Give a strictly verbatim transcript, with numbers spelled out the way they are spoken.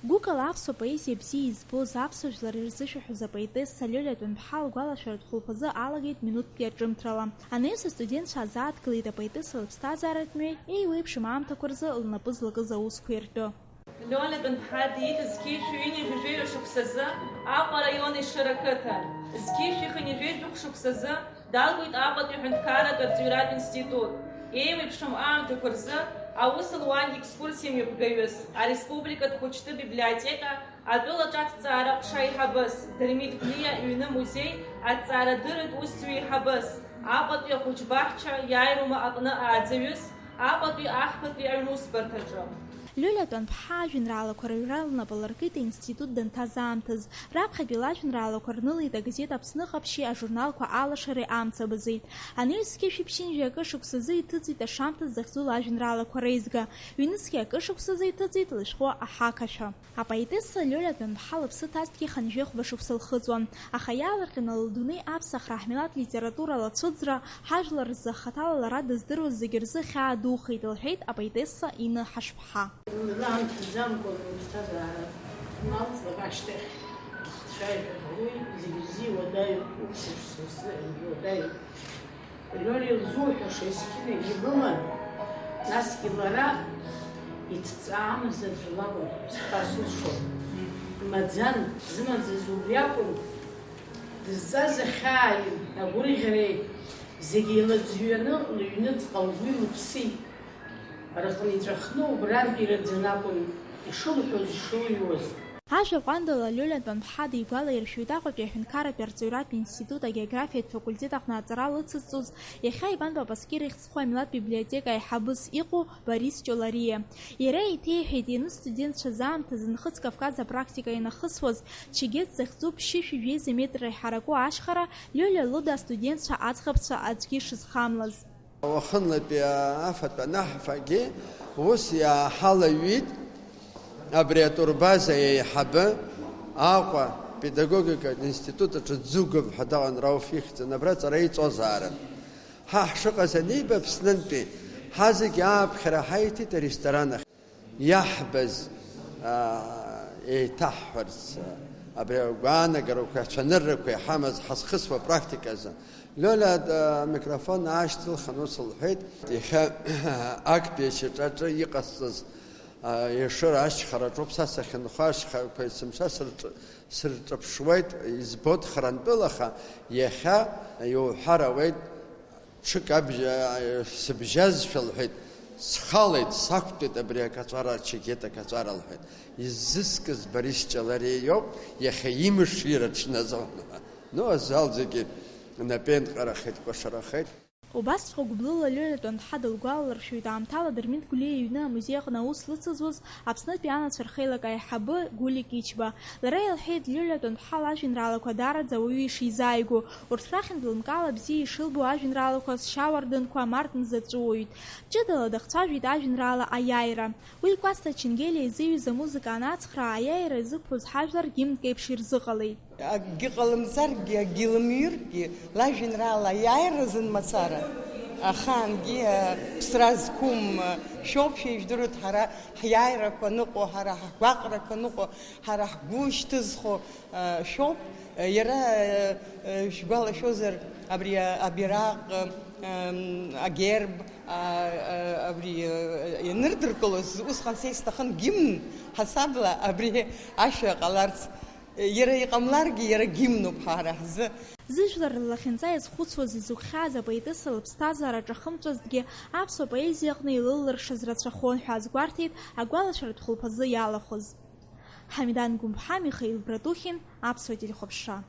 Гәыкала аԥсуа поезиа бзиа избоз, аԥсуа жәлар ирзышәаҳәоз апоетесса Лиолиа Тәанԥҳа лгәалашәаратә хәылԥазы алагеит минуҭтәи аҿымҭрала. Анаҩс астудентцәа азааҭгылеит апоетесса лыԥсҭазааратә мҩеи еиуеиԥшым аамҭақәа рзы лнапы злакыз аусқәеи ртәы. Лиолиа Тәанԥҳа диит зқьи жәшәи ҩынҩажәи жәаҩа шықәсазы Аҟәа араион Ешыра ақыҭан, зқьи жәшәи хынҩажәи жәохә шықәсазы далгоит Аҟәатәи аҳәынҭқарратә арҵаҩратә институт. Еиуеиԥшым аамҭақәа рзы аус луан екскурсиа мҩаԥгаҩыс, ареспубликатә хәыҷтәы библиотека атәылаҿы аҭҵаара ҟәша аиҳабыс, Дырмит Гәлиа иҩны музеи аҭҵаарадырратә усзуҩ еиҳабыс, Аҟәатәи ахәыҷбаҳча иааирума аҟны ааӡаҩыс, Аҟәатәи ахԥатәи аҩнусбарҭаҿы. Лиолиа Тәанԥҳа ажәеинраалақәа рыҩра лнапы ларкит аинститут данҭаз аамҭаз. Раԥхьатәи лажәеинраалақәа рнылеит агазеҭ Аԥсны Ҟаԥшьи ажурналқәа Алашареи Амцабзи. Анаҩс зқьи жәшәи ԥшьынҩажәи акы шықәсазы иҭыҵит Ашамҭаз захьӡу лажәеинраалақәа реизга. Ҩнызқьи акы шықәсазы иҭыҵит Лышәҟәы Аҳақашәа. Апоетесса Лиолиа Тәанԥҳа лыԥсы ҭазҭгьы хынҩажәи хәба шықәса лхыҵуан, аха иаалырҟьаны лдунеи аԥсахра, ҳмилаҭ литература лацәыӡра, ҳажәлар рзы хаҭала лара дыздыруаз зегьы рзы хьаа духеит, лҳәеит апоетесса Инна Ҳашԥҳа. Лара амцаӡамкәан лыԥсҭазаара налҵлак ашьҭахь, ахцәажәара уи зегьы рзы иуадаҩуп, усушьҭа рзы иуадаҩуп. Лиолиа лзуҳәаша есқьынагьы лыман, насгьы лара иҭҵаамыз аӡә лакәын, схы сылшон. Имаӡан, дзымаӡаз убри акәын, дызҵаз ахьааи агәырӷьареи зегьы еилаӡҩаны лыҩныҵҟа лгәи лыԥси рҟны иҵәахны убрантә ираӡаны акәын ишылҳәоз, ишылыҩуаз. Ажәа ҟәандала Лиолиа Тәанԥҳа дигәалаиршәоит Аҟәатәи аҳәынҭқарратә арҵаҩратә институт агеографиатә факультет аҟны аҵара лыцызҵоз, иахьа Иван Папаскир ихьӡ зху амилаҭ библиотека аиҳабыс иҟоу Борис Ҷолариа. Иара еиҭеиҳәеит, ианыз студентцәаз аамҭазы Нхыҵ Кавказ апрактика ианахысуаз, Чегет захьӡу ԥшьышәи жәеиза метр иҳараку ашьхара Лиолиа лыда астудентцәа аӡӷабцәа аӡәгьы ишызхамлаз. Уахынлатәи афатә анаҳфагьы ус иааҳалаҩит абри атурбаза еиҳабы Аҟәа педагогикатә институт аҿы Ӡугов ҳәа даҟан, Рауф ихьӡын, абра аҵара иҵозаарын. Ҳа ҳшыҟаз аниба Аԥснынтәи, ҳазегь ааԥхьара ҳаиҭеит аресторан ахь. Иаҳбаз, аа, еиҭаҳҳәарц, абри агәаанагарақәа, ацәаныррақәа иҳамаз ҳазхысуа практиказы. Лиолиа, а, амикрофон аашьҭылхын ус лҳәеит, иахьа актәи ашьаҿаҿы иҟасҵаз, а, Ешыра ашьхараҿоуп са сахьынхо, ашьхақәа есымша сырҿ-, сырҿаԥшуеит, избоит харантәыла, аха иахьа иуҳәар ауеит, ҽык абжьа, а, сыбжьазшәа лҳәеит, схалеит, сақәтәеит абри акаҵәара, ачегет акаҵәара лҳәеит. Иззыскыз Борис Ҷалариа иоуп, иахьа имыш ираҽназон. Ну, азал зегьы напеинҟьарахеит, кәашарахеит. Убасҵәҟьа гәыблыла Лиолиа Тәанҭҳа дылгәалалыршәоит аамҭала Дырмит Гәлиа иҩны амузеи аҟны аус лыцызуаз Аԥснытәи анацәа рхеилак аиҳабы Гулик Ичба. Лара илҳәеит, Лиолиа Тәанҭҳа лажәеинраалақәа даараӡа ауаҩы ишизааигәоу, урҭ рахьынтә лымкаала бзиа ишылбо ажәеинраалақәа Сшьауардынқәа, Март мза ҵәыуоит. Ҷыдала дахцәажәеит ажәеинраала Аиааира. Уи Кәасҭа Ченгелиа изыҩыз амузыка анацхраа аиааира изықәԥоз ҳажәлар гимнк еиԥш ирзыҟалеит. Акгьы ҟалымҵаргьы, акгьы лымҩыргьы, лажәеинраала аиааира азын мацара, ахаангьы, а, ԥсра зқәым, а, шәоуп, шәеижәдыруеит, ҳара ҳиааирақәа ныҟәо, ҳара ҳгәаҟрақәа ныҟәо, ҳара ҳгәы шьҭызхуа, а, шәоуп. Иара, а, а, шәгәалашәозар, абри, а, абираҟ, а, ам, агерб, а, а, абри, а, ианырдыркылоз, усҟан са исҭахын гимн ҳасабла абри ашәа ҟаларц. Иара иҟамларгьы, иара гимнуп ҳара ҳзы. Зыжәлар рлахьынҵа иазхәыцуаз, изықәхьааз апоетесса лыԥсҭазаара ҿахымҵәазҭгьы, аԥсуа поезиа аҟны илыллыршаз рацәахон ҳәа азгәарҭеит агәалашәаратә хәылԥазы иалахәыз. Ҳамидан Гәымԥҳа, Михаил Братухин, Аԥсуа телехәаԥшра.